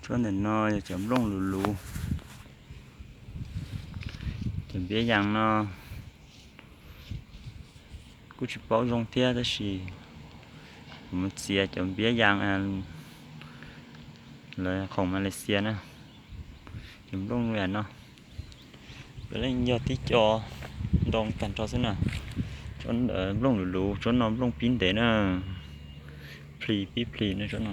Tsob ntawm no yog cov nplooj luv luv. Cov npiab yas no kuj tsis paub zoo thiab tab sis kuv mus txiav cov npiab yas lawv khoom Malaysia na, cov nplooj yam no. Peb leej yog tib co ntoo tag nrho xwb na. Tsob ntawd nplooj luv luv, tsob no nplooj pib ntev na, plis pib plis na tsob no.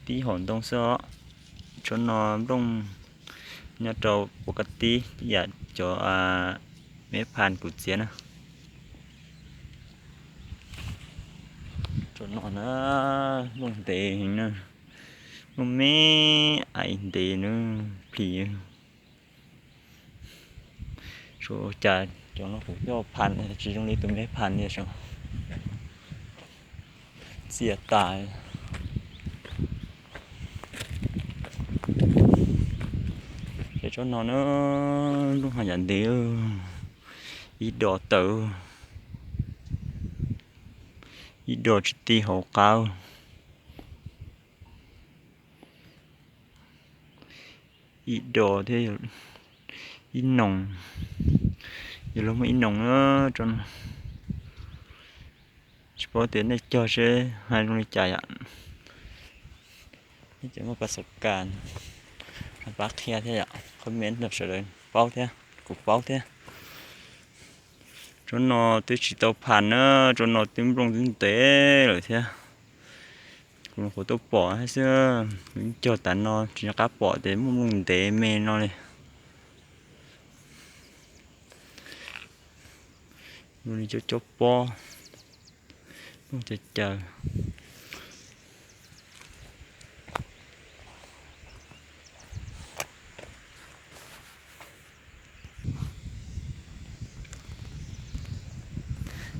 Tib hom ntoo xwb os. Tsob no nplooj nyob rau puas kab tib yam cov me phas kuv txiav na. Tsob no na, nplooj ntev heev na, nplooj me ais ntev na, plis. Ua cas cov no kuv coj phas tsis zoo li tus me phas li sav, txias tas. Ces tsob no na, nplooj ha yam ntev, ib dos tawm, ib dos tsis ti hauv qab, ib dos thiab, ib noos, yog luag muaj ib noos na. Tsob no tsis paub tias nej cog seb hais zoo li cas yom. Nej cov muaj pas xav kas pab qhia thiab yom, comment rau sawv daws paub thiab kuv paub thiab. Tsob no twb tsis tau phas na, tsob no twb nplooj twb ntev lawm thiab. Kuv nyuam qhuav tuaj pom thiab xwb, kuv cog tas no tsis nco qab pom tias muaj nplooj ntev me no li. Zoo li cov cob pob, nplooj caws caws.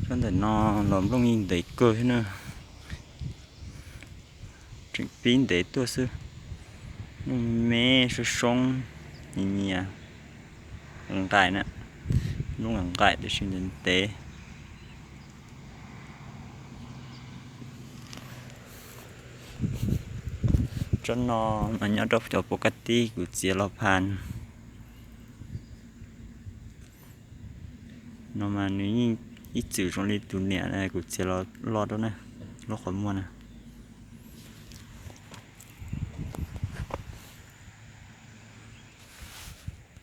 Tsob ntawm no los nplooj yeej ntev kawg thiab na, tseem pib ntev tuaj xwb. Nplooj me soob soob, nyias nyias, nqaim na, nplooj nqaim tiam sis ntev ntev. Tsob no mas nyob rau cov puas kab tib kuv txiav los phas no mas nws yeej ib txwm zoo li tus niam kuv txiav los loj rau na, lub qhov muag na.